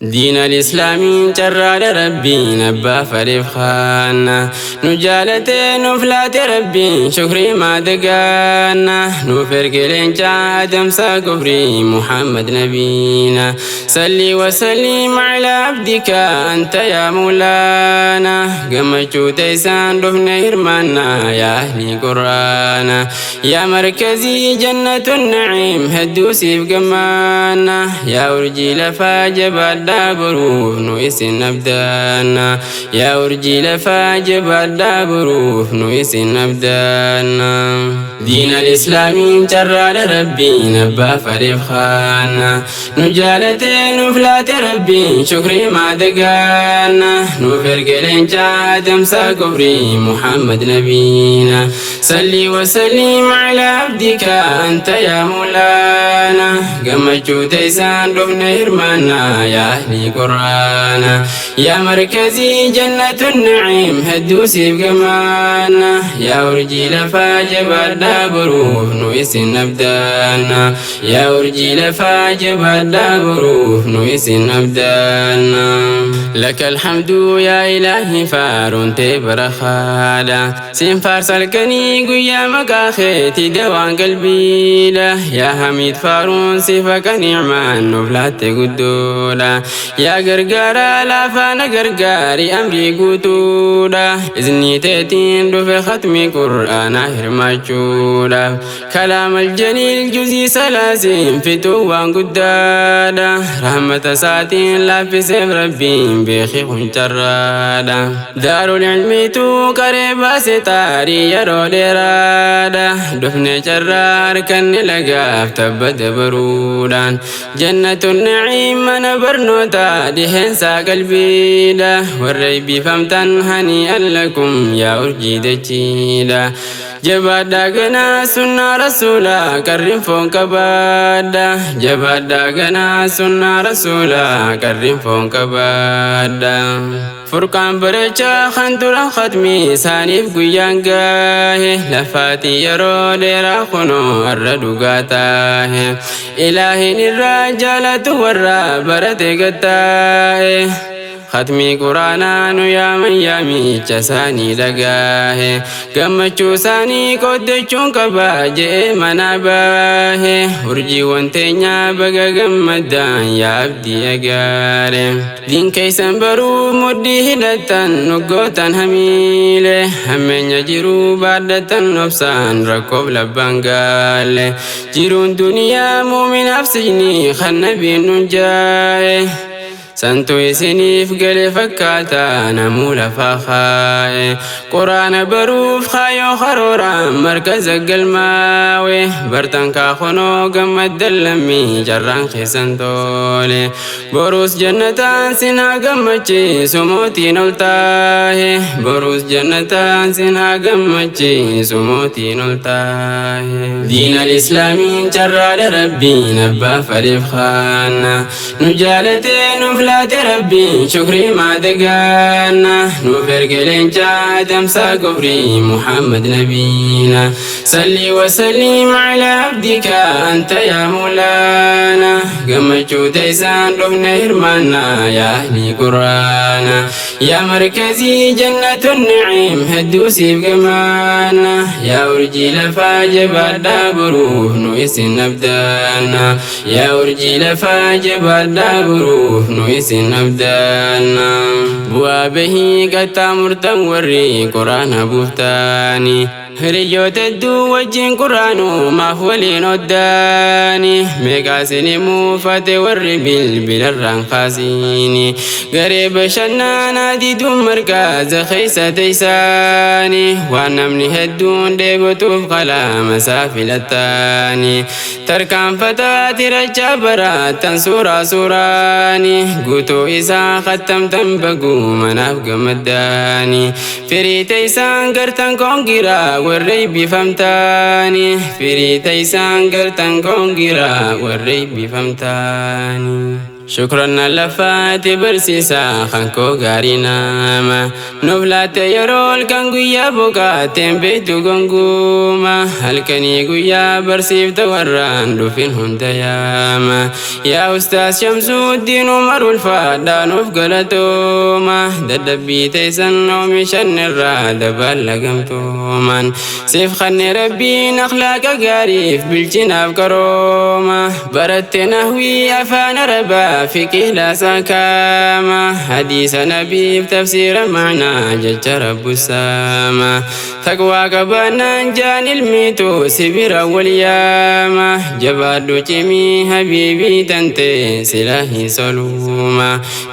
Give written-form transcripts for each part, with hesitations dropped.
Diin al-Islaamiin carraadha Rabbiin abbaa fadheef kaanna. Nu jaalatee nuuf laate Rabbiin shukrii maadagaanna. Nuuf erge leencaa adamsaa kufrii Muhammad nabiina. Salli wasallim ala abdika anta yaa Mawlaana. Gammachuu teessaan dhufne hirmaanna yaa ahli Qur'aana. Yaa markazii jannatu naciim hedduu siif gammaanna. Yaa urjii lafaa jabaadhaa boruuf nu isin abdaanna. Yaa urjii lafaa jabaadhaa boruuf nu isin abdaanna. Diin al-Islaamiin carraadha Rabbiin abbaa fadheef kaanna. Nu jaalatee nuuf laate Rabbiin shukrii maadagaanna. Nuuf erge leencaa adamsaa kufrii Muhammad nabiina. Salli wasallim ala abdika anta yaa Mawlaana. Gammachuu teessaan dhufne hirmaanna yaa ahli Qur'aana. Yaa markazii jannatu naciim hedduu siif gammaanna. Yaa urjii lafaa jabaadhaa boruuf nu isin abdaanna. Yaa urjii lafaa jabaadhaa boruuf nu isin abdaanna. Laka alhamdu yaa ilaahi faaruun tee barakaadha. Siin faarsa halkanii guyyaa maqaa keetii dawaan qalbiidha. Yaa Hamiid faaruun sifa ka ni'maan nuuf laatte guddoodha. Yaa gargaaraa laafaa na gargaari amrii guutuudha. Iznii teetiin dhufe khatmi Qur'aanaa hirmaachuudhaaf. Kalaam aljaliil juzii salaasiin fixuu waan guddaadha. Rahmata isaatiin laaffiseef Rabbiin beeki kun carraadha. Daarul ilmiitu qaree baase xaarii yeroo dheeraadha. Dhufne carraa harkanni lagaaf tabba dabaruudhaan. Jannatu naciim mana barnootaa dhiheensaa qalbiidha. Warra eebbifamtan hanii'an lakum yaa urjii dachiidha. Jabaadhaa ganaa sunnaa rasuulaa qarrin foon qabaadha. Jabaadhaa ganaa sunnaa rasuulaa qarrin foon qabaadha. Furqaan barachaa kan turan khatmii isaaniif guyyaan gaahe. Lafaatii yeroo dheeraa kunoo har'a dhugaa taahe. Ilaahin irraa jaalatu warra barate gattaa'e. Khatmii Quraanaa nu yaaman yaamicha isaanii dhagaahe. Gammachuu isaanii qooddachuun qaba je'ee mana baahe. Urjiiwwan teenyaa baga gammaddaan yaa abdii agaare. Diin keessan baruu mudhii hidhattan nuggootan hamiile. Hammeenya jiruu baadhatan obsaan rakkoof labbaan gaalle. Jiruun duniyaa muuminaaf sijnii kan nabiin nun jaa'e. Santu isiniif gale fakkaata namuu lafaa kaa'e. Quraana baruuf kaayoo karooraan markaza galmaawe. Bartan kaakonoo gammaddan lammii carraan keessan tole. Boruus jannataan sin haa gammachiisu mootiin ol taahe. Boruus jannataan sin haa gammachiisu mootiin ol taahe. Diin al-Islaamiin carraadha Rabbiin abbaa fadheef kaanna. Nu jaalatee nuuf laate Rabbiin shukrii maadagaanna. Nuuf erge leencaa adamsaa kufrii Muhammad nabiina. Salli wasallim ala abdika anta yaa Mawlaana. Gammachuu teessaan dhufne hirmaanna yaa ahli Qur'aana. Yaa markazii jannatu naciim hedduu siif gammaanna. Yaa urjii lafaa jabaadhaa boruuf nu isin abdaanna. Yaa urjii lafaa jabaadhaa boruuf nu isin abdaanna. Bu'aa bahii qaxxaamurtan warri Qur'aana buuftaani. Hiriyoota hedduu wajjin Qur'aanuu maaf waliin oddaani. Meeqaa isin muufate warri bilbilarraan kaasiini. Garee bashannanaa diduun markaza keessa teessaani. Waan namni hedduun dheebotuuf qalama isaa filattaani. Tarkaanfataa tirachaa baraattan suuraa suuraani. Guutuu isaa khattamtan baguu manaaf gammaddaani. Firii teessaan gartan koongiraa warra eebbifamtaani. Firii teessaan gartan koongiraa warra eebbifamtaani. Shukran lafaati barsiisaa kan koo gaarii nama nuuf laatte yeroo halkan guyyaa boqaateen beektu gonguuma halkanii guyyaa barsiifta warraan dhufin hunda yaama. Yaa Ustaas Shamsuuddiin Umar, ulfaadhaa nuuf galatooma. Dadhabbii teessan oomishan irraa dabaalagamtooman siif kanne Rabbiin akhlaaqa gaariif bilchinaaf qarooma. Baratte nahwii, afaan Arabaa, fiqih, kaama hadiisa nabiif tafsiira macnaa jecha Rabbu saama. Taqwaa qabaannaan jaan ilmiitu sibira wal yaama. Jabaadhu cimii habiibii tante sila hin soluuma.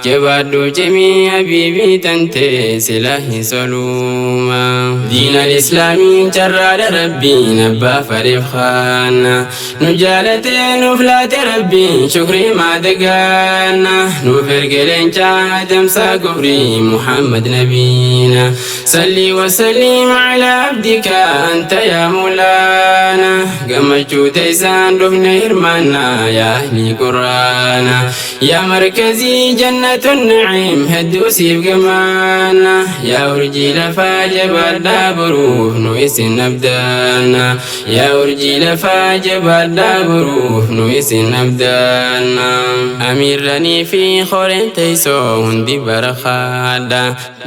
Jabaadhu cimii habiibii tante sila hin soluuma. Diin al-Islaamiin carraadha Rabbiin abbaa fadheef kaana nu jaalatee nuuf laate Rabbiin shukrii maadagaana nuuf erge leencaa adamsaa kufrii Muhammad nabiina. Salli wasallim على عبدك أنت يا مولانا. Gammachuu teessaan dhufne hirmaanna yaa ahli Quraana. Yaa markazii Jannatu Naciim, hedduu siif gamaana. Yaa urjii lafaa, jabaadhaa, boruuf nu isin abdaanna. Yaa urjii lafaa, jabaadhaa, boruuf nu isin abdaanna. Amiirranii fi qoreen teessoo hundi barakaadha.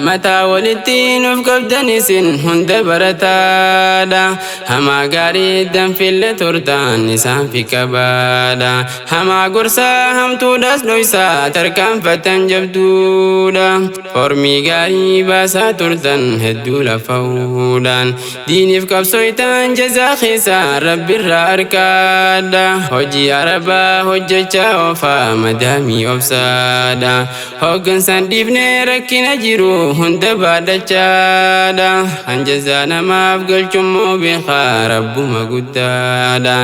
Mataa walitti nuuf qabdan isin hunda barataadha. Hamaa gaarii danfille turtaan isaan fi qabaadha. Hamaa gorsaa, hamtuudhaas dhoysaa tarkaanfatan jabduudha. Formii gaarii baasaa turtan hedduu lafa'uudhaan. Diiniif qabsooytan jazaa keessaa Rabbirraa arkaadha. Hojii Arabaa hojjechaa oofaa madaamii obsaadha. Hooggansan dhiifnee rakkina jiru hunda baadhachaadha. Hanjazaa namaaf galchummoo beekaa Rabbuma guddaadha.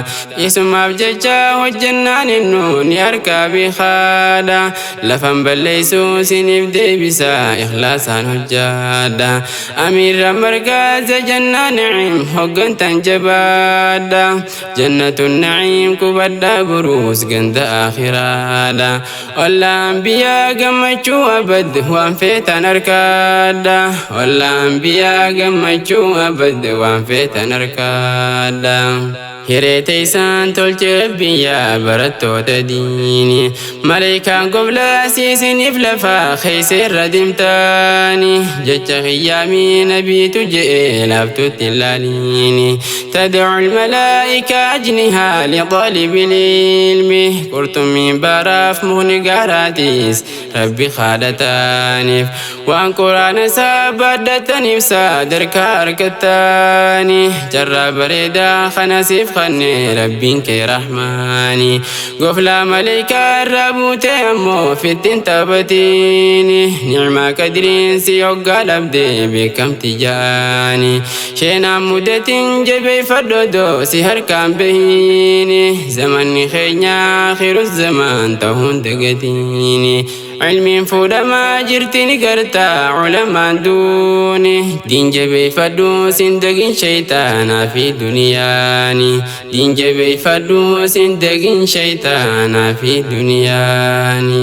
Isumaaf jecha hojjennaan innu ni harkaa beekaadha. Lafan balleessuu siniif deebisa, ikhlaasaan hojjaadha. Amiirra markaaza Jannaa Naciim, hooggantan jabaadha. Jannatu Naciim qubadhaa, boruus ganda aakhiraadha. Ollaan biyyaa gammachuu abad waan feetan harkaadha. Ollaan biyyaa gammachuu abad waan feetan harkaadha. Hiree teessaan tolche Rabbiyyaa barattoota diini. Maleekaan goblaasiisiniif lafaa keessa irra deemtaani. Jecha qiyyaamii nabiitu je'ee laaftutti ilaaliini. تدعو الملائكة أجنها لطالب العلم. Qurxummiin baaraaf mukni gaaraatiis Rabbi kadhataniif. Waan Quraana isaa baadhataniif sadarkaa argattani. Carraa bareedaa kana siif kanne Rabbiin kee Rahmaani. Goflaa maleekaa irraa buute ammoo fittiin taphatini. Nicmaa qadriin si hoggaa dhabde beekamti jaani. Sheenaan mudatin jabeeffadhodoo si harkaan bahiini. Zamanni keenya akhiru zamaan ta'uun dagatiini. Ilmiin fuudhamaa jirti ni gartaa ulamaan duuni. Diin jabeeffadhu, sin dagin shaytaanaa fi duniyaani. Diin jabeeffadhu, sin dagin shaytaanaa fi duniyaani.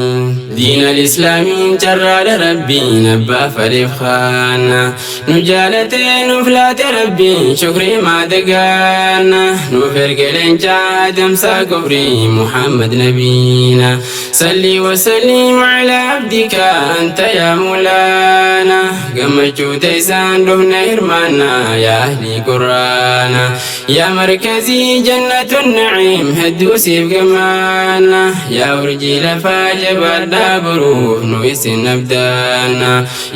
Diin al-Islaamiin carraadha Rabbiin abbaa fadheef kaana. Nu jaalatee nuuf laate Rabbiin shukrii maadagaana. Nuuf erge leencaa adamsaa kufrii Muhammad nabiina. صل وسلم على عبدك أنت يا مولانا. Gammachuu teessaan dhufne hirmaanna yaa ahli Quraana. Yaa markazii Jannatu Naciim, hedduu siif gamaana. Yaa urjii lafaa, jabaadhaa, boruuf nu isin abdaanna.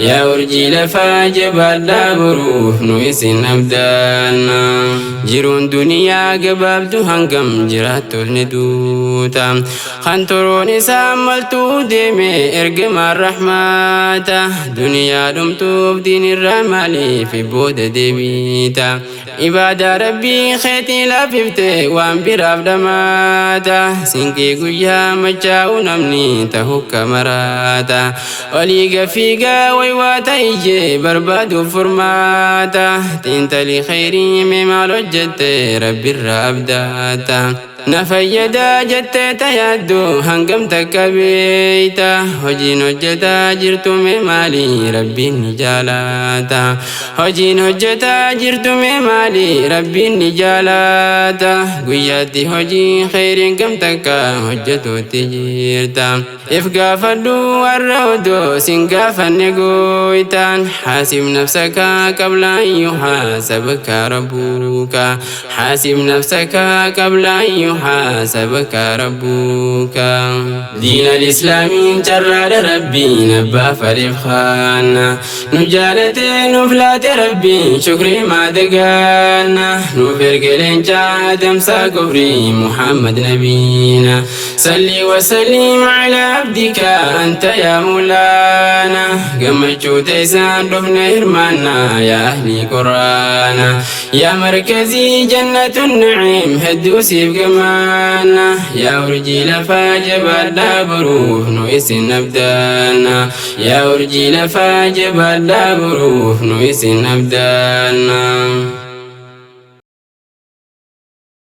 Yaa urjii lafaa, jabaadhaa, boruuf nu isin abdaanna. Jiruun duniyaa gabaabdu, hangam jiraattus ni duuta. Kan turuun isaa maltuu deeme ergamaan rahmaata. Duniyaa dhumtuuf diin irraa maaliif booda deebiita? Ibaadaa Rabbii keetii laaffifte waan biraaf dhamaata. Sinqii guyyaa machaa'u namni ta'u kamaraata. Olii gafiigaa waywaata ijjee barbaaduuf furmaata. Xiinxalii khayrii, mee maal hojjette Rabbirraa abdaata? Na fayyadaa jettee tayaaddu hangam takka beeyta? Hojiin hojjetaa jirtu mee maali? Rabbiin ni jaalata. Hojiin hojjetaa jirtu mee maali? Rabbiin ni jaalata. Guyyaatti hojii kheyriin gam takka hojjetuutti jirta? If gaafadhu warra odoo sin gaafanne gooytaan. حاسب نفسك قبل أن يحاسبك ربك، حاسب نفسك قبل أن يحاسبك ربك. دين الإسلام جرى ربي نبا فريف خانا نجالة نفلات ربي شكري ما دقانا نفرق لنجا كفري محمد نبينا. صلي وسلم على عبدك أنت يا مولانا. قمت تيسان دفن هرمانا يا أهلي قرانا، يا مركزي جنة النعيم هدوسي بقمانا، يا ورجي لفاجب الدابروف نويس نبدانا، يا ورجي لفاجب الدابروف نويس نبدانا.